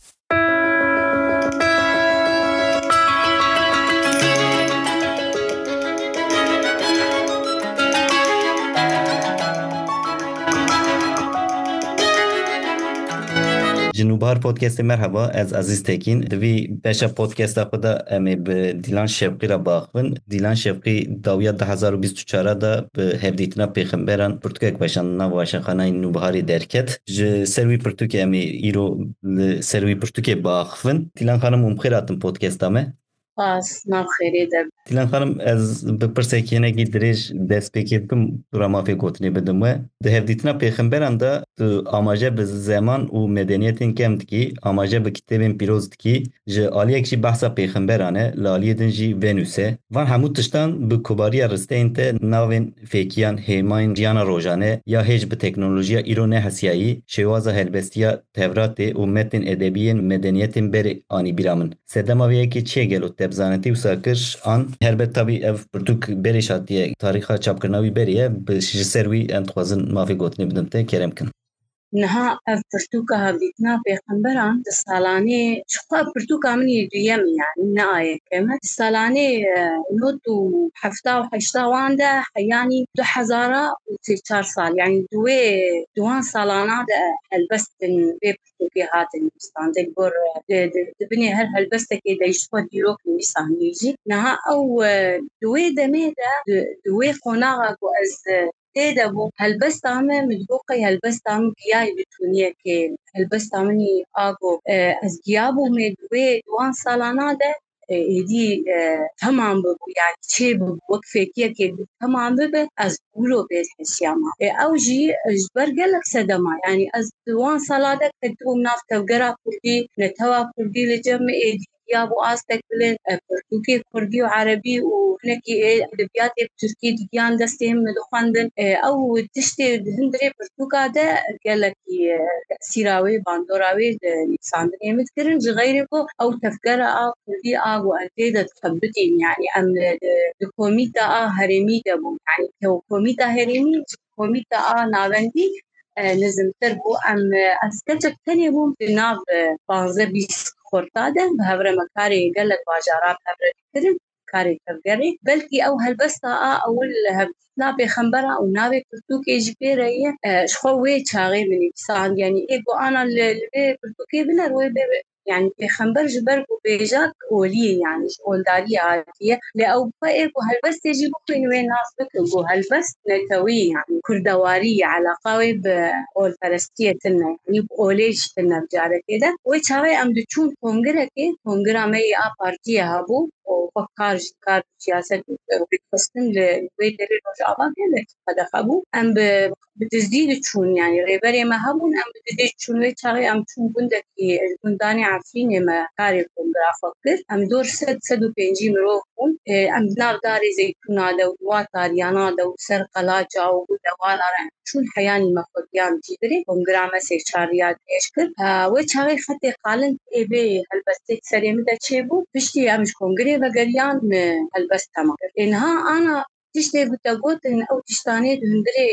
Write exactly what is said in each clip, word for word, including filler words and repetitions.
Ji Nûbihar Podcastê merheba, ez Ezîz Tekîn. Di vî beşa podcasta xwe de em ê bi Dîlan Şevqî re biaxivin. Dîlan Şevqî dawiya du hezar û bîst û çar de bi Hevdîtina Pêxemberan pirtûkek weşand, nav weşanxaneyên Nûbiharê derket. Ji ser wî pirtûkê em ê îro li ser wî pirtûkê biaxivin. Dîlan xanim, hûn bi xêr hatin podcasta me. Spas, nav xêrê de. Dîlan xanim, ez bi pirsek hinekî dirêj dest pê kê dikim, tu re mafê gotinê bidim we. Di Hevdîtina Pêxemberan de tu amaje bi zeman û medeniyetên kevn dikî, amaje bi kitêbên pîroz dikî, ji aliyek jî behsa pêxemberan e, li aliyê din jî venûse. Van hemû tiştan bi kobariya risteyên te navên fêkiyan, hêmayên jiyana rojane ya hêj bi teknolojiya îro nehesiyayî, şêwaza helbestiya Tevratê û metnên edebiyên medeniyetên berê anî bîra min. Sedema vê yekê çi ye gelo te bi zanetî wisa kir? An helbet tabî ev pirtûk berê şatiye, tarîxa çapkirina wî berê ye, bi, ji ser wî em dixwazin mafê gotinê bidim te, kerem kin. Niha ev pirtûka Hevdîtina Pêxemberan di salanê, ji xwe pirtûka min yê duyem e, yanî ne a yekem e. Di salanê, e, nod û hefta û heşta wan de, yanî du hezara û sê çar sal, yanî di wê, di wan salana de helbestin vê pirtûkê hatin nivîsandin. Gor, e, di, di, di binê her helbestekê de ji xwe dîrok nivîsanî jî. Niha ew, e, di wê demê de, di, di wê qonaxa ku ez, e, tê de bûm, helbesta me, min digot qey helbesta min giyayî bi tûniyekê, helbesta min î a ku, e, ez giya bûmê di wê di wan salana de, e, êdî, e, temam bibû, yani çê bibû, wek fêkiyekê temam bibe, ez wilo bêhesiya ma. E, ew jî ji ber gelek sedema, yani ez di wan sala de ketibûm nav tevgera kurdî, netewa kurdî li cem min êdî ya bû astek bilind, e, pirtûkê kurdî û erebî û hinekî ê edebiyatê bi tirkî digiyan destê min dixwendin. E, ew tiştê di hundirê pirtûka de gelekî, e, tesîra wê, bandora wê di nivîsandinê min dikirin. Ji xeyrê ku ew tevgera a kurdî a ku em tê de dixebitîn, yanî em, e, di, di komîta a herêmî de bûn. Yanî ko-, komîta herêmî ji komîta a navendî, e, nizimtir bû. Em, e, ez keçek tenê bûm di nav, e, panzdeh bîst xorta de. Bi hev re me karê gelek bajara bi hev re dikirin, karê tevgerê. Belkî ew helbesta a ewil Hevdîtina Pêxembera û navê pirtûkê jî pê re ye. E, ji xwe wê çaxê min nivîsand, yanî ê ku ana li, li vê pirtûkê biner wê bê, yani pêxember ji ber ku bêjak olî ye, yani ji oldariyê hatiye. Lê ew xwe ê ku helbestê jî bixwîn wê nas bikin ku helbest netewî, yani kurdewarî ye, eleqa wê bi olperestiyê tune, yani bi olê jî tune bi carekê de. Wê çaxê em diçûn kongirekê, kongira me yê a partiyê hebû û xwe kar ji kar siyaset û rêxistin li wê derê Rojava gelek qedexe bû. Em bi, bi dizdî diçûn, yani rêberê me hebûn, em bi dizdî diçûn. Wê çaxê em çûn gundekî, ji gundanê Efrînê me karê kongira xwe kir. Em dor sed, sed û pêncî mirov bûn. E, em di nav darê zeytûna de û di wa tariyana de û ser qelaça û gundewala re em çûn, heyanî me xwe giyan cî birê. Kongira me sê çar riya dirêj kir. E, wê çaxê xetê qalin ê vê helbestê serê min de çêbû. Piştî em ji kongirê vegeriyan, min helbest temam kir. Ê niha ana tiştê ku te gotin, ew tiştanê di hundirê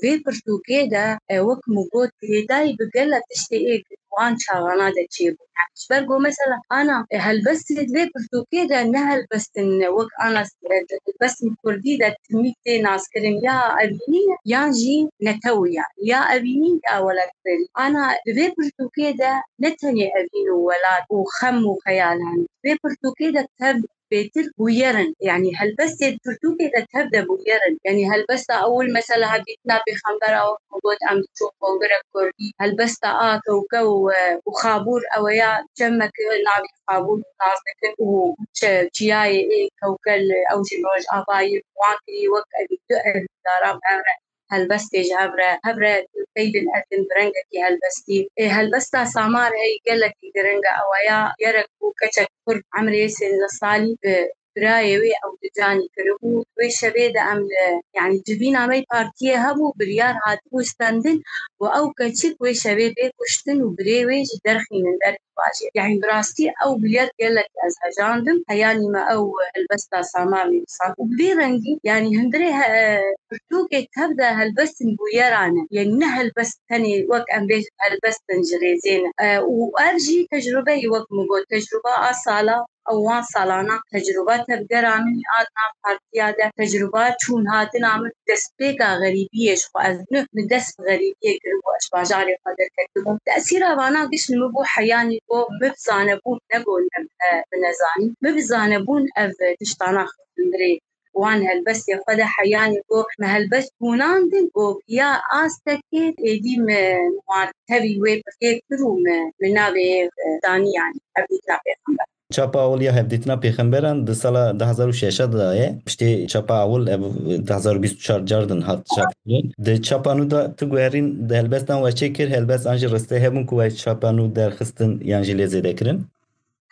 vê pirtûkê de, e, wek min got, hêdayî bi gelek tiştê ê wan çaxana de çêbû. Yani ji ber ku mesela ana, e, helbestê di vê pirtûkê de ne helbestin wek ana, e, helbestin kurdî de timî tê naskirin, ya evînî ye, yan jî netewî ye, ya evînî ya welatberî. Ana di vê pirtûkê de ne tenê evîn û welat û xem û xeyal, yani di vê pirtûkê de tev bêtir bûyer in. Yani helbestê di pirtûkê de tev de bûyer in. Yani helbesta ewil mesela Hevdîtina Pêxembera wek ku got em diçûn kongirek kurdî. Helbesta a kewke û, e, û xabûr ew ya çemek navê xabûr nas dikin û çi-, çiyayê ê kewke li ew jî Rojavayê wan kirî wek evî du evîndara bi hev re helbestê ji hev re, hev re peydin etin bi rengekî helbestî. Ê, helbesta Samar hey gelekî giring e, ew ya gerek bû keçek kurd emrê sêzdeh salî bi birayê wê ew di canî kiribû. Wê şevê de em li, yani civîna me partiyê hebû, biryar hatibû stendin û ew keçik wê şevê bê kuştin û birê wê jî derxînin derkeva bajêr. Yani bi rastî ew bûyer gelek ez hejandim. Heyanî me ew helbesta Samar nivîsand. Û bi vî rengî, yani hundirê he-, pirtûkê tev de helbestin bûyera ne. Yani ne helbest tenê wek em bêjin helbestin ji rêzê ne. E, û ev jî tecrubeyî wek min got, tecruba a sala, ew wan salana tecruba tevgera min a di nav partiya de, tecruba çûn hatina min, destpêka xerîbiyê ji xwe ez ne, min dest bi xerîbiyê kiribû, ez ji bajarê xwe derketibûm. Tesîra vana giş li min bû heyanî ku min bi zanebûn, ne ku ne, e, bi nezanî, min bi zanebûn ev tiştana xistindirê wan helbestê xwe de heyanî ku me helbest hûnandin, ku ya astekê êdî min wan tevî wê pirtê kir û min, min navê, e, danî, yani Hevdîtina Pêxember. Çapa ewil ya Hevdîtina Pêxemberan di sala du hazar û şeş de ye. Piştê çapa ewil ev du hazar û bîst û çar car din hat çapkirin. Di çapa nû de tu guherîn di helbestan we çê kir, helbest an jî ristê hebûn ku we çapa nû derxistin yan jî lê zêde kirin?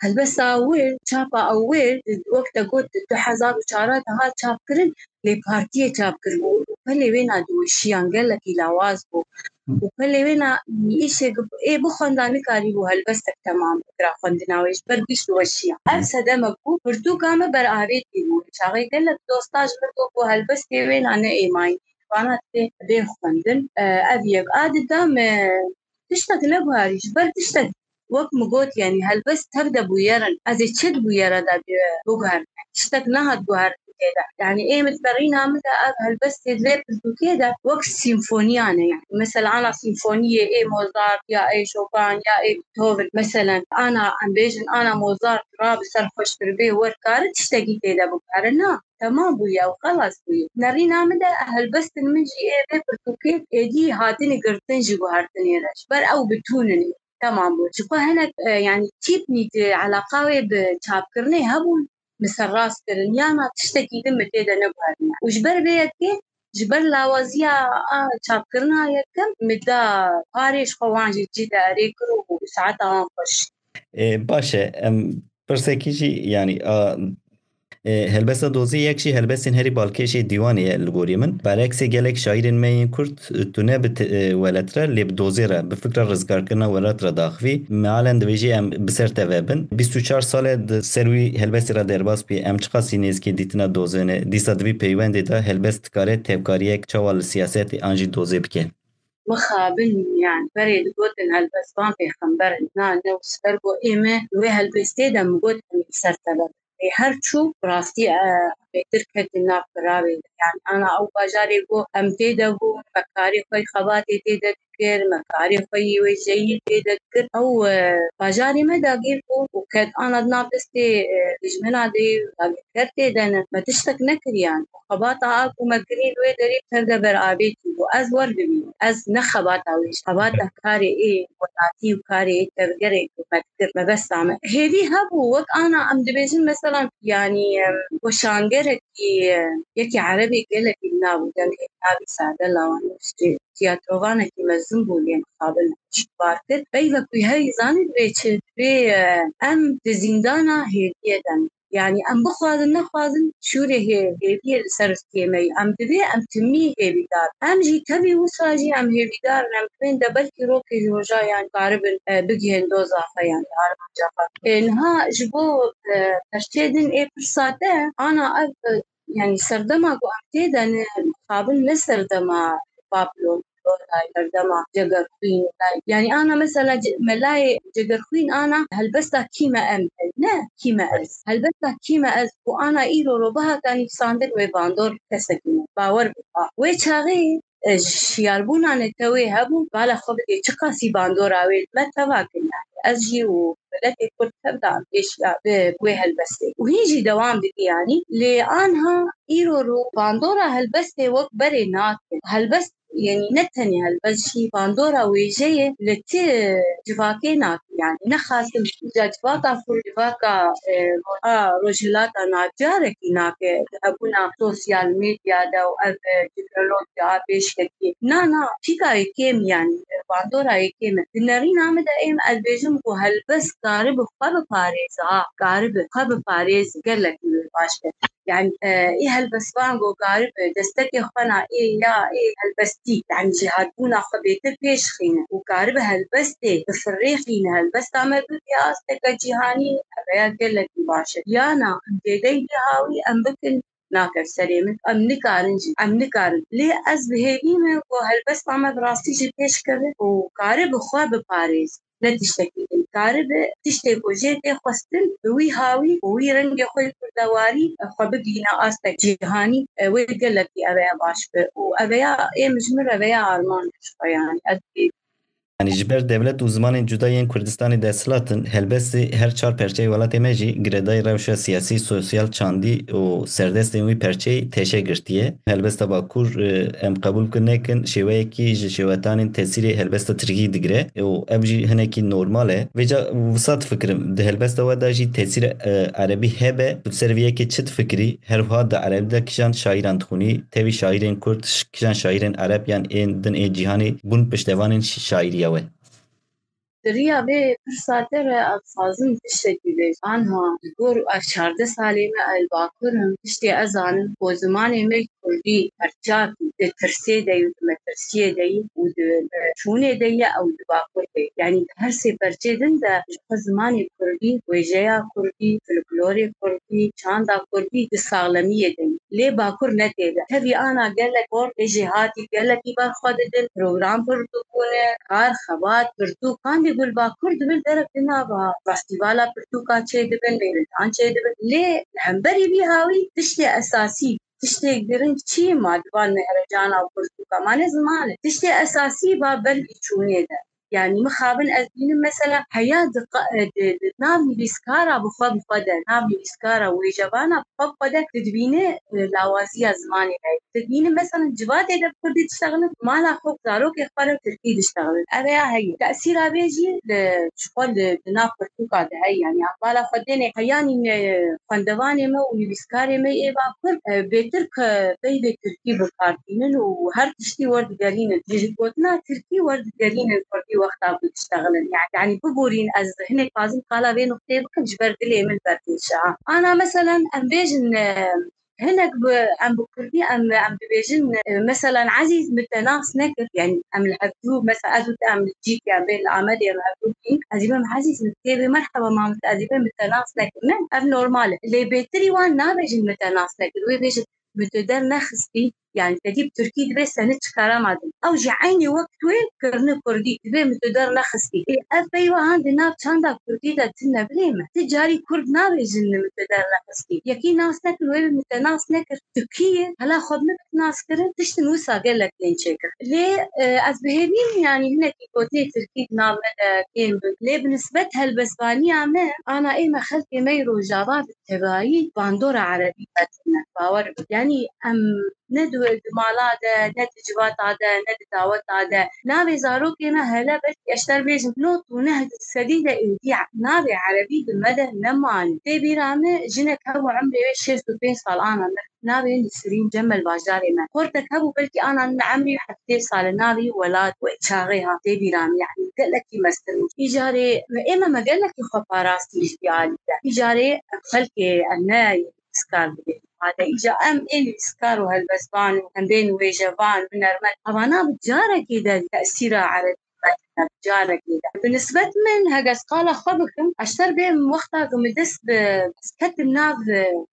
Helbesta wir, çapa ewil, wek te got, di du hezar û çar de hat çapkirin, lê partiyê çap kiribû. Pelê wêna diweşiyan gelekî lawaz bû. Û pelê wêna îşê ê bixwenda nikarîbû helbestek temam bikira xwendina wê ji ber giş diweşiya. Ev sedemek bû, pirtûka me ber avêtî bû. Çaxê gelek dosta ji min got ku helbestê wêna ne êmayî. Vana tê bê xwendin. E, ev yek. A dida me tiştek neguherî, ji ber tiştek wek min got, yani helbest tev de bûyer in. Ez ê çi di bûyera de bi-, biguherim? Tiştek nehat guhertin tê de. Yani ê min di merîna min de ev helbestê di vê pirtûkê de wek sîmfoniyan e. Yani mesela ana sîmfoniyê ê Mozart ya ê Chopin ya ê Beethoven, mesela ana em bêjin ana Mozart rabe ser xweştir bê wer kare tiştekî tê de biguhere. Na, temam bûye û xelas bûye. Nerîna min de helbestin min jî ê vê pirtûkê êdî hatine girtin ji guhertinê re. Ji ber ew bi tûnin ê. Temam bû. Ji xwe hinek, e, yani tîpnî di eleqa wê bi çapkirinê hebûn, min serrast kirin. Yana tiştekî din min tê de neguherîne. Û ji ber vê yekê, ji ber lawaziya a çapkirina yekem, min da parê ji xwe wan jî cî de erê kir û saeta wan xweş. E, baş e. Em pirsekî jî, yani, a, e, helbesta dozê yek jî helbestên herî balkêşê dîwanê ye li gorî min. Bereksê gelek şaîrên me yên Kurd, e, tune bi te-, e, welat re, lê bi dozê re, bi fikra rizgarkirina welat re daxivî. Mealen divê jî em bi ser teve bin. Bîst û çar sal e di ser wî helbestê re derbas bî. Em çiqasî nêzikê dîtina dozê ne? Dîsa di vî peywendê de helbest dikare tevkariyek çawa li siyasetê an jî dozê bike? Mixabin, yani, berê digotin helbestvan pêxember in. Na, ne wisa, ber ku ê me wê helbestê de min got em ê ser teve bin. Ê her çû, bi rastî, e, bêtir ketin nav kiravê de. Yani, ana ew bajarê ku em tê de bûn, me karê xwe yî xebatê tê de dikir, me karê xwe yî wêjeyî tê de dikir. Ew, e, bajarê me dagîr bû û ket ana di nav destê, e, dijmina de, dagîrker tê de ne. Me tiştek nekiriyan. Xebata a ku me kirî li wê derê tev de ber avêtî bû. Ez wer dibînim. Ez ne xebata wê, xebata karê ê welatî û karê ê tevgerê ku me dikir, mebesta me. Hêvî hebû, wek ana em dibêjin, meselan, yanî, em, weşangerekî, em, yekî erebê gelekî li nav û dengê navî Sade Lawan nûştî, tiyatrovanekî mezin bû lê mixabin ji bar kir. Peyvek wî heyî zanî divê çi? Divê, e, em di zîndana hêviyê de ne. Yani em bixwazin nexwazin şûrê hê-, hêviyê li ser kêmeyî. Em divê em timî hêvîdar. Em jî tevî wisa jî em hêvîdar in. Em divên de belkî rokê ji roja yan karibin, e, bigihên doza xwe yan armanca xwe. E, niha ji bo, e, perçê din ê pirsa te, ana ev, e, yani serdema ku em tê de ne, mixabin ne serdema Babilon, Lordayî, serdema Cegerxwîn. Yani ana mesela ce-, melayê Cegerxwîn ana helbesta kî me em ne, kî me ez. Helbesta kî me ez ku ana îro ro bihata nivîsandin wê bandor kesekî ne. Bawer bike. Wê çaxê, e, şiyarbûna netewê hebû, bala xwe bidê çiqasî bandora wê me teva kir yani. Ez jî û miletê Kurd tev de em pêşiya bi wê helbestê. Û hîn jî dewam dike yanî. Lê anha îro ro bandora helbestê wek berê nake. Helbest, yanî ne tenê helbest jî bandora wêjeyê li ti civakê nake. Yanî nexasim îca civaka xwe, civaka, e, a Rojhilata Navcarekî nake. Di hebûna sosyal medya de û ev, e, teknolojiya pêşketî. Na, na, pîka yê kêm yanî, e, bandora yekê min. Di nerîna min de êm ez dibêjim ku helbest karibe xwe biparêze, ha, karibe xwe biparêze, gelekî wê baş be. Yani, e, ê helbestvan ku karibe destekê xwe na ê ya ê helbestî, yani jêhatbûna xwe bêtir pêş xîne û karibe helbestê bifirêxîne, helbesta me bibe asteke cîhanî, ev ya gelekî baş e. Ya na, em têdeyî hawî em bikin, nake serê min. Em nikarin jî, em nikarin. Lê ez bi hêvî me ku helbesta me bi rastî jî pêş keve û karibe xwe biparêze. Ne tiştekî din. Karibe tiştê ku jê tê xwestin, bi wî hawî û wî rengê xwe yê kurdewarî xwe bigihîne astek cîhanî, e, wê gelekî ev ya baş be. Û ev ya ê min ji min re ev ya armanc ji xwe, yani, ez dibêjim. Yani ji ber dewlet û zimanên cuda yên Kurdistanê desthilat in, helbestê her çar perçeyê welatê me jî girêdayî rewşa siyasî, sosyal, çandî û serdestên wî perçeyî teşe girtiye. Helbesta Bakur, e, em qebûl bikin nekin, şêweyekî ji şêwetanên tesîrê helbesta Tirkî digire û ev jî hinekî normal e. Vêca wisa difikirim, di helbesta we de jî tesîr, e, erebî hebe, tu ser vê yekê çi difikirî? Her wiha di erebî de kîjan şaîran dixwînî? Tevî şaîrên kurd, ş-, kîjan şaîrên ereb yan ên din ê cîhanê bûn piştevanên şi-, şaîriya we? Di riya vê pirsa te re ez dixwazim tiştekî bêjim. Anha di gor ev çardeh salê me ez li Bakur im, tiştê ez zanim ku zimanê me kurdî perçak di tirsê de yî, di metirsiyê de yî û di çûnê de ye ew di Bakur de ye. Yanî di her sê perçê din de ji xwe zimanê kurdî, wêjeya kurdî, folklorê kurdî, çanda kurdî di saxlemiyê de ye. Lê Bakur ne tê de. Tevî ana gelek xort ê jêhatî gelekî ber xwe didin, program pirtûk bûne, kar, xebat, pirtûk. Kandî gul Bakur di bin derek di nava festîvala pirtûka çêdibin, mêritan çêdibin. Lê li hemberî vî hawî tiştê esasî, tiştê giring çi ye ma di van mehrecana û pirtûka? Ma ne ziman e. Tiştê esasî va berî çûnê de. Yani mixabin ez bînim mesela heya di qa-, di, di nav nivîskara bi xwe bi xwe de, nav nivîskara wêjevana bi xwe bi xwe de tu dibîne, e, lawaziya zimanê heye. Tu dibîne mesela civatê de bi kurdî diştexilin, mala xwe bi zarokê xwe re tirkî diştexilin. Ev ya heye. Tesîra vê jî li, ji xwe li, di nav pirtûka de heye. Yani hevala xwe dêne heyanî, e, xwendevanê me û nivîskarê me ê Bakur, e, bêtir ke peyvê tirkî bi kar tînin û her tiştî werdigerînin. Ji gotina tirkî werdigerînin kurdî wexta ku diştexilin. Yani, yani biborîn ez hinek dixwazim qala vê nuqteyê bikim ji ber dilê min bertêşe ha. Ana meselen em bêjin, e, hinek bi, em bi kurdî em, em dibêjin, e, meselen Ezîz min te nas nekir. Yani em li hevdû, mesela ez û te em li cîk, em bê li Amedê em hevdû bîn. Ez ê bêm Ezîz min tê bê merheba ma min te, ez ê bêm min te nas nekir. Ne, ev normal e. Lê bêtirî wan nabêjin min te nas nekir. Wê bêjin min tu dernexistî, yani te dî bi tirkî dibê senî çikara ma din. Ew jî eynî wek tu yê kirine kurdî, dibê min tu dernexistî. Ê, ev peyva han di nav çanda kurdî de tune bilê me. Ti carî kurd nabêjin min tu dernexistî. Yekî nas nekir, wê min te nas nekir. Tu kî yê? Hela xwe bi min nas kirin, tiştin wisa gelek tên çêkir. Lê, e, ez bi hêvî me, yani hinekî gotinê tirkî di nav me de kêm bin. Lê bi nisbet helbestbaniya me, ana ê me xelkê me yê Rojava bi tevayî bandora erebî vedine. Bawer bike. Yani em ne di, di mala de, ne di civata de, ne di daweta de. Navê zarokê me hele belkî ez ji te re bêjim, nod û neh sedî de êdî navê erebî di me de nemane. Tê bîra me jinek hebû emrê wê şêst û pênc sal ana mir. Navê Nisrîn Cemel bajarê me. Xortek hebû belkî ana min emrî heftê sal e, navî Welat wê çaxê ha tê bîra min, yanî gelekî meztir bû. Îcarê me, ê me, me gelekî xwe parastî ji vî alî de. Îcarê em xelkê em ne nivîskar dibê. Hate îca em ê nivîskar û helbestvan û em bên wêjevan, hunermend. Evana bi carekê de tesîra erebî Carekê de. Bi nisbet min, hege ez qala xwe bikim, ez ji te re bêm wexta ku min dest bi, ez ketim nav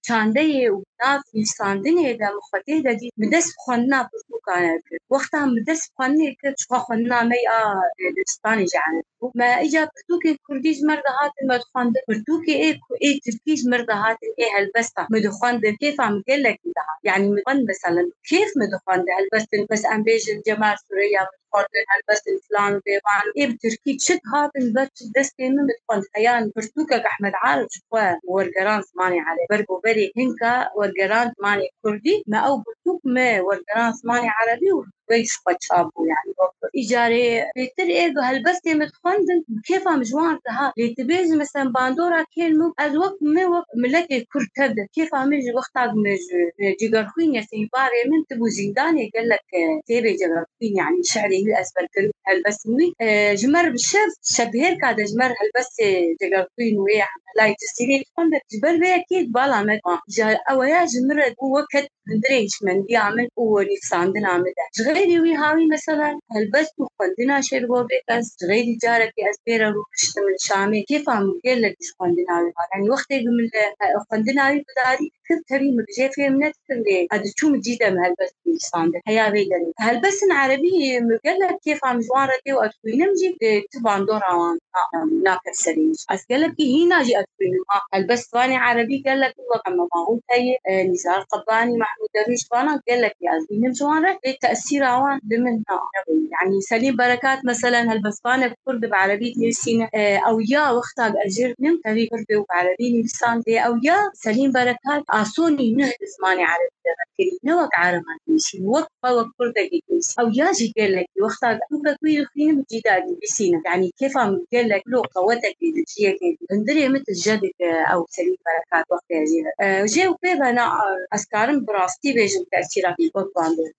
çandeyê û nav nivîsandinê de, min xwe tê de dît, min dest bi xwendina pirtûkan kir. Wexta min dest bi xwendinê kir, ji xwe xwendina me ya, e, dibistanê jî erebî bû. Me îca pirtûkên kurdî ji me re dihatin, me dixwendin. Pirtûkê ê ku ê tirkî ji me re dihatin, ê helbesta min dixwendin. Kêfa min gelekî dihat. Yanî min xwend, mesela, kêf min dixwendin helbestin, bes em bêjin Cemal Süreyya, xwendin, helbestên filan û bêvan. Ê bi tirkî çi dihatin ber çi destê min, min dixwend. Heya pirtûkek Ehmed Arif ji xwe wergeran zimanê erebî. Ber ku berê hinka wergeran zimanê kurdî, me ew pirtûk me wergeran zimanê erebî û wek ji xwe çap bû, yani wek îcarê bêtir ê helbestê min dixwendin, kêfa min ji wan dihat. Lê tu bêjî, mesela bandora kêl min, ez wek min, wek miletê Kurd tev de, kêfa min ji wexta min ji, e, Cegerxwîn ya seybarê min tibû zîndanê gelek, e, têbê Cegerxwîn, yani şi'rê wî ezber kirin, helbestên wî. E, ji me re bi şev, şevhêrka de ji me re helbestê Cegerxwîn wê Elay Cizîrê dixwendin. Ji ber vê yekê bala me diwan. Ji ew ya ji min re bû wek ket hundirê hişmendiya min û nivîsandina min de. Ji xeyrî wî hawî, mesela, helbest û xwendina Şêrgo Bêk, ez ji xeyrî carekê ez pê re rûniştim li Şamê. Kêfa min gelek ji xwendina wî hat. Yani wextê ku min li, e, xwendina wî bidarî dikir, tevî min bi jê fêm nedikir, lê ez diçûm cî de min helbest nivîsandin. Heya vê derê. Helbestin erebî min gelek kêfa min ji wan re tê û ez dixwînim jî, lê tu bandora wan na-, nake serê min. Ez gelekî hîna jî ez dixwînim. Ha, helbestvanê erebî gelek wek Hemam Mahût heye, e, Nîzar Qebanî, Mehmûd Derwîş, vana gelekî ez dixwînim ji wan re. Lê tesîra wan li min na, nebû. Yani Selîm Berekat, meselen, helbestvanek Kurd bi erebî dinivîsîne. E, ew ya wexta ez jê re dinim, tevî Kurd û bi erebî nivîsand. Lê ew ya Selîm Berekat asonî nuh di zimanê erebî de vekirî. Ne wek ereban dinivîsîn, wek xwe wek Kurdekî dinivîsîn. Ew ya jî gelekî wexta tu pek wî dixwînim cî de dinivîsînim. Yani kêfa min gelek lo qewetekî di ciyekê di hundirê min tije dike ew Selîm Berekat wextê ez jê re. E, jê û pê ve na, e, ez karim bi rastî bêjim tesîra wek bandor.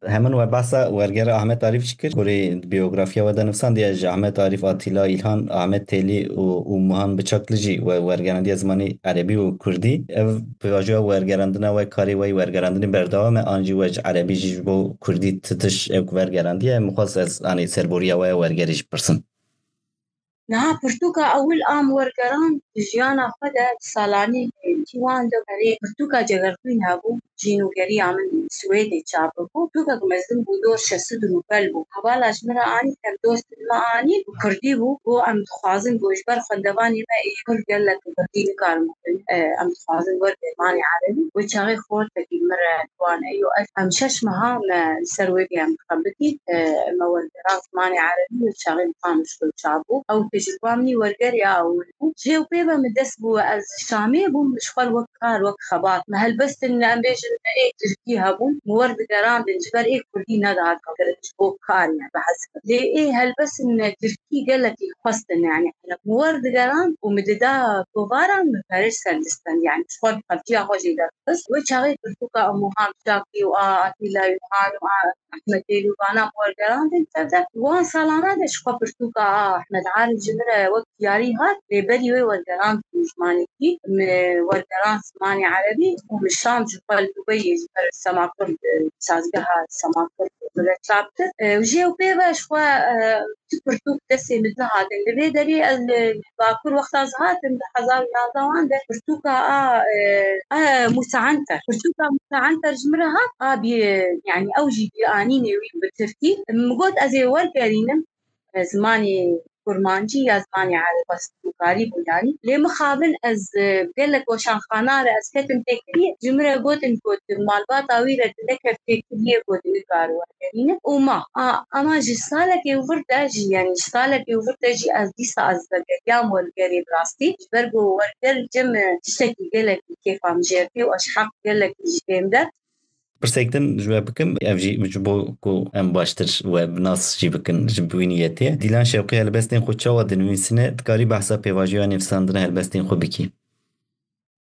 Hemin we behsa wergera Ahmet Arîf jî kir. Kurê biyografiya we de nivîsandiye, ji Ahmet Arîf, Atîla Îlhan, Ahmet Têlî û, û Muhan Biçakli jî we wergerandiye zimanê erebî û kurdî. Ev pêvajoya wergerandina we, karê we yê wergerandinê berdewam e, an jî we ji erebî jî ji bo kurdî ti tişt ew wergerandiye? Min xwest ez, anî, serboriya we ya wergerê jî pirsim. Niha pirtûka ewil a min wergeran di jiyana xwe de di salanê çî wan de berê pirtûka Cegerxwîn hebû, Jîn û Geriya Min Swêdê çap bû. Pirtûkek mezin bû, dor şeş sed û newid bû. Hevala ji min re anî, tevdost li me anî, bi kurdî bû. Got, em dixwazin, got, ji ber xwendevanê me ê kurd gelek bi kurdî nikarin bixwînin. E, em dixwazin wergerin zimanê erebî. Wê çaxê xortekî min re wan eyo ez, em şeş meha me li ser wê bê em dixebitîn, e, me wergeran zimanê erebî û çaxê bi xwe min ji xwe çap bû. Ew tecrûba min î wergerê a ewil bû. Jê û pê ve min dest bû, ez Şamê bûm, ji xwe wek kar, wek xebat. Me helbestin, em bêjin, ê tirkî hebûn, min werdigerandin, ji ber ê kurdî nedihat kirin, ji bo kar, yani, bi hesib. Lê ê helbestin tirkî gelekî xwestin, yani, min werdigerand û min dida kovaran, min perê ser distend, yani, ji xwe xerciya xwe jî derxist. Wê çaxê pirtûka Muhan Şakî û a Atîla Yuhan û a Ehmed Têlû vana wergerandin tev de. Wan salana de ji xwe pirtûka a Ehmed Arif ji min re wek diyarî hat, lê berî wê wergerand bû zimanekî, min wergerand zimanê erebî û min şand ji xwe li Dubeyê ji ber Sema Kurd, sazgeha Sema Kurd min re çap kir. E, û jê û pê ve ji xwe, e, tu pirtûk destê min dihatin. Li vê derê ez li Bakur wexta ez hatim di hezar û yanzdeh wan de pirtûka a, e, a Musa Anter. Pirtûka Musa Anter ji min re hat, a bî, yani ew jî bîranînê wî bi tirkî. Min got ez ê wergerînim, e, zimanê kurmancî ya zimanê erebî, xwest û karî bû yani. Lê mixabin ez, e, gelek weşanxana re ez ketim têkiliyê. Ji min re gotin ku di malbata wî re tu nekev têkiliyê ku tu nikare wergerîne. Û ma, a, ama ji salekê û vir de jî, yani ji salekê û vir de jî ez dîsa ez vegeriyam wergerê bi rastî. Ji ber ku werger cem, e, tiştekî gelekî kêfa min jê re tê û ez ji heq gelekî jî fêm de. Pirsek din ji we bikim, ev jî ji bo ku em baştir we bi nas jî bikin, ji bo wî niyetê. Dîlan Şewqî helbestên xwe çawa dinivîsine? Dikarî behsa pêvajoya nivîsandina helbestên xwe bikî?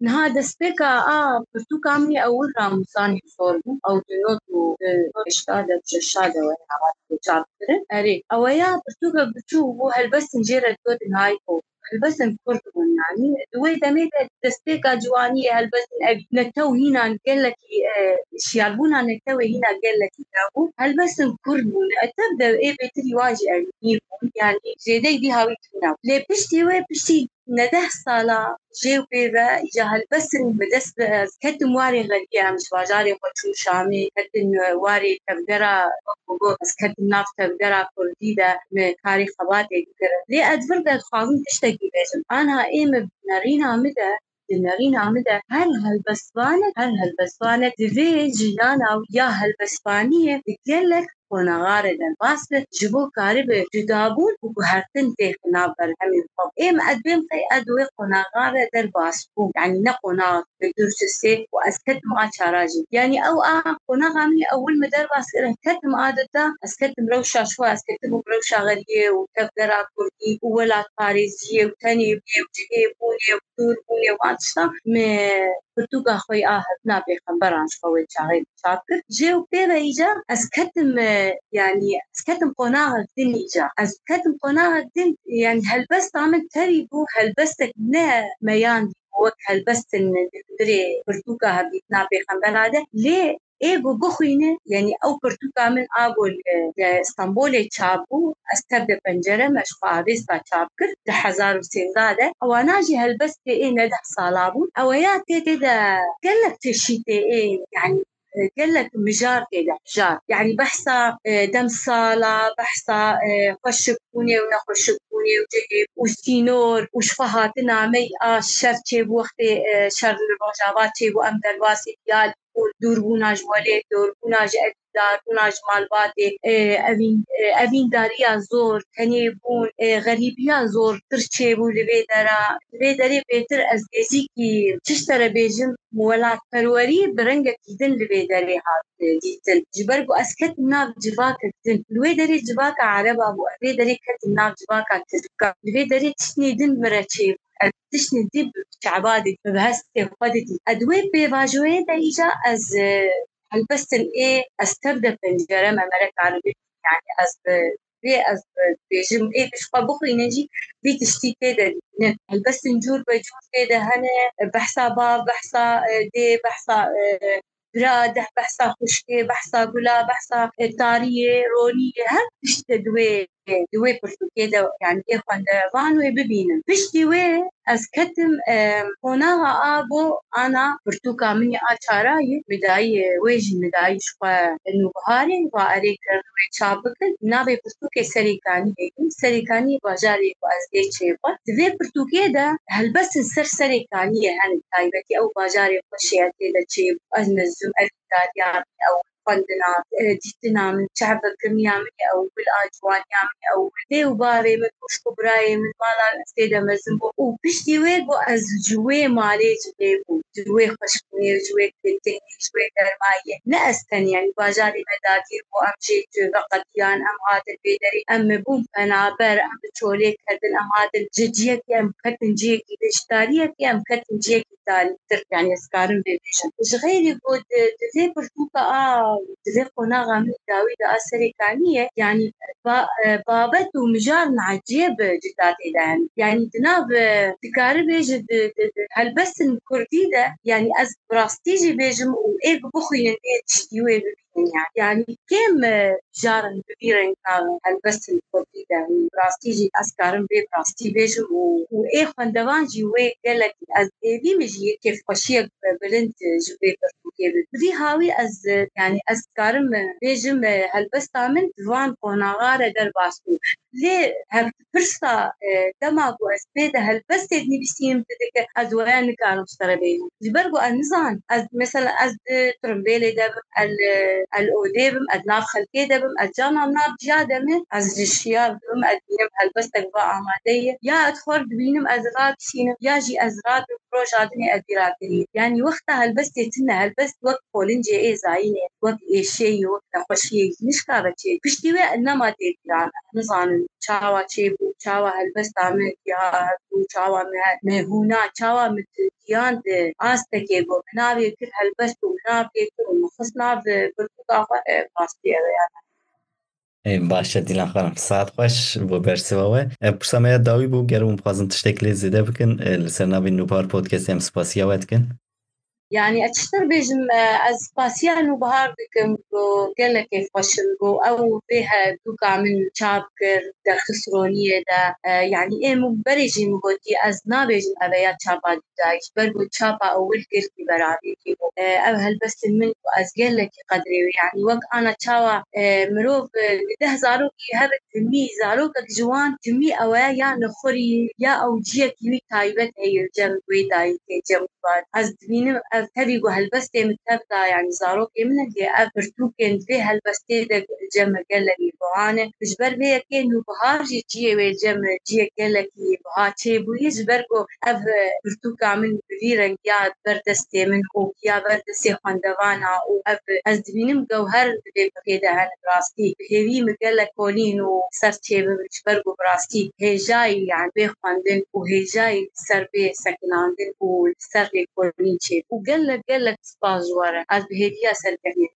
Niha destpêka a pirtûka min ewil Ramûsanê Sor bû. Ew di nod û, e, heşta de, şeşa de were çap kirin. Erê, ew ya pirtûkek biçûk bû, helbestin jê re digotin Hayko. Helbestin kurd bûn, yanî di wê demê de destpêka ciwaniyê helbestin ev netew hîna gelekî, e, şiyarbûna netewê hîna gelekî hebû. Helbestin kurd bûn, e, tev de ê bêtirî wan jî ev nîr bûn, yanî zêdeyî dî hawî tune. Lê piştî wê, piştî nodeh sala jê û pê ve îca helbestin bi dest bi ez ketim warê xelkê, em ji bajarê xwe çûn Şamê, ketin warê tevgera, wek ku got, ez ketim nav tevgera kurdî de, min karê xebatê dikirin. Lê ez vir de dixwazim tiştekî bêjim. Anha ê min nerîna min de, di nerîna min de her helbestvanek, her helbestvanek divê jiyana ya helbestvaniyê di gelek qonaxa re derbas be, ji bo karibe cudabûn û guhertin têxe nav berhemên xwe. Ê me ez bêm qey ez wê qonaxa re derbas bûm. Yanî ne qonax Durçisê û ez ketim a çara jî. Yanî ew a qonaxa min ê ewil min derbas kir, ketim a dita, ez ketim rewşa şixwe, ez ketibûm rewşa xeriyê û tevgera kurdî û welatparêziyê û tenêbûyê û cihêbûnê û dûrbûnê û van tiştan min pirtûka xwe yê a Hevdîna Pêxemberan ji xwe wê çaxê çap kir. Jê û pê ve îcar ez ketim, e, yanî ez ketim qonaxek din îcar. Ez ketim qonaxek din, yanî helbesta min tevî bû, helbestek ne meyandî bû, wek helbestin li hundirê pirtûka Hevdîtina Pêxembera de. Lê ê ku bixwîne, yanî ew pirtûka min a ku li, li Stenbolê çap bû, Ez Tev de Pencere Me ji xwe avêsta çap kir di hezar û sêzdeh de. Ewana jî helbestê ê ne deh sala bûn. Eweya tê tê de gelek çeşîtê ê, yanî gelek mijar tê de, mijar. Yanî behsa, e, demsala, behsa, e, xweşikbûnê û nexweşikbûnê û cihê û sînor û ji xwe hatina me yê a şer çêbû, wextê, e, şer li Rojava çêbû, em derbasî diyal bûn, dûrbûna ji welêt, dûrbûna ji evîndar, bûna ji malbatê, e, evîn-, e, evîndariya zor, tenêbûn, e, xerîbiya zortir çêbû li vê dera. Li vê derê bêtir ez nêzîkî çi ji te re bêjim, welatperwerî bi rengekî din li vê derê hat, e, dîtin. Ji ber ku ez ketim nav civakek din. Li wê derê civaka Ereba bû, ez vê derê ketim nav civaka Tirka. Li vê derê tiştnê din min re çêbû. Ez tiştnê din bi çaba didî, bi hestê xwe didî. Ez di wê pêvajoyê de îca ez, e, helbestin ê Ez Tev de Pencere Me re karim bibînim. Yanî ez bi vê ez dibêjim, ê bi ji xwe bixwînin jî vî tiştî tê de dibînin. Helbestin cûr be cûr tê de hene, behsa bav, behsa, e, dê, behsa, e, bira, deh behsa xwişkê, behsa gula, behsa, e, tariyê, roniyê, her tişt di wê, di wê pirtûkê de, yanî ê xwendevan wê bibînin. Piştî wê ez ketim, e, qonaxa a bo ana pirtûka min ya a çarayê, min dayî, e, wê jî min dayî ji xwe Nûbiharê, va erê kirin wê çap bikin. Navê pirtûkê Serê Kaniyê ye. Serê Kaniyê bajarê ku ez dê çêbim. Di vê pirtûkê de helbestin ser Serê Kaniyê hene, taybetî ew bajarê xweş e, tê de çêbû. Ez mezin, evîndariya min, ew xwendina, e, dîtina min, çehbekirniya min, ew gul a ciwaniya min, ew dê û bavê min, xwişk û birayê min, mala min tê de mezin bû. Û piştî wê ku ez ji wê malê ji lê bûm, ji wê xweşbûnê, ji wê kêtinê, ji wê germayê. Ne ez tenê, yanî bajarê me dagîr bû, em jê veqetiyan, em hatin vê derê, em bûn penaber, em bi çolê ketin, em hatin ji ciyekê, em ketin ciyekî din, ji tariyekê em ketin ciyekî tarîktir, yanî ez karim vê bêjim. Ji xeyrî ku di, di vê pirtûka a, di vê qonaxa min dawî de a Serê Kaniyê, yanî ba-, e, babet û mijarên ecêb cuda tê de hene. Yanî di nav, e, dikare bêje di, di, di helbestin kurdî de, yanî ez bi rastî jî bêjim û ê ku bixwînin ê tiştî wê bibînin yanî. Yanî kêm, e, mijarên bi vî rengî nav helbestin kurdî de, yanî bi rastî jî ez karim vê bi rastî bêjim û, û ê xwendevan jî wê gelek, ez êdî min jî yê kêfxweşiyek bilind ji vê pirtûkê bibî. Bi vî hawî ez, e, yanî ez karim, e, bêjim, e, helbesta min di van qonaxa re derbas bû. Lê hevpirsa, e, dema ku ez pê de helbestê dinivîsînim, didike, ez weya nikarim ji te re bêjim. Ji ber ku ez nizanim, ez, mesela, ez di tirimbêlê de bim, el, el odê bim, ez nav xelkê de bim, ez cana nav ciya de me, ez ji şiyar dibim, ez dibînim helbestek va amade ye. Ya ez xwe dibînim, ez radişînim, ya jî ez radibim, roja dinê ez vî rakirî. Yanî wexta helbestê tune, helbest wek qolincê ê zayînê, wek êşeyî, wek nexweşiyê jî nişkabe çê. Piştî wê nema tê bîran, nizanin çawa çêbû, çawa helbesta min ya bû, çawa me, me hûna, çawa min tu giyan di astekê ku min navê kir helbest û min navê kir û min xist nav, e, pirtûka xwe, e, rastî ew e yani. Ê, baş e, Dîlan xanim. Saet xweş bo bersiva we. E, pirsa me ya dawî bû, ger hûn bixwazin tiştek lê zêde bikin, e, li ser navê Nûbihar Podcastê em spasiya we dikin. Yani, ez çi bêjim, e, ez spasiya Nûbihar dikim, ku gelekê xweş in, ku ew vê he dûka min çap kir, derxist roniyê de. E, yani, ê min berê jî min gotî, ez nabêjim ev e ya çapa dî dayî, ji ber ku çapa ewil girkî beravêtî bû. E, ev helbestên min ku ez gelekî qedrê wê, yani, wek ana çawa, e, mirov, e, li deh zarokî hebe timî, zarokek ji wan timî ew e ya nexurî, ya ew ciyekî wî taybet heye cem wê dayikê, cem wan. Ez dibînim ev tevî ku helbestê min tev da, yanî zarokê min in, lê ev pirtûkên vê helbestê de cem gelekî buha ne. Ji ber vê yekê Nûbihar jî ciyê wê cem ciyek gelekî buha çêbûyî, ji ber ku ev pirtûka min bi vî rengiya ber destê min û ya ber destê xwendevana û ev ez dibînim gewher di vê pirtûkê de hene. Bi rastî bi hêvî min gelek kolîn û ser çêbibin, ji ber ku bi rastî hêjayî, yani, vê xwendin û hêjayî li ser vê sekinandin û li ser lêkolîn çêbû. Û gelek, gelek spas ji we re. Ez bi hêviya serkeftinê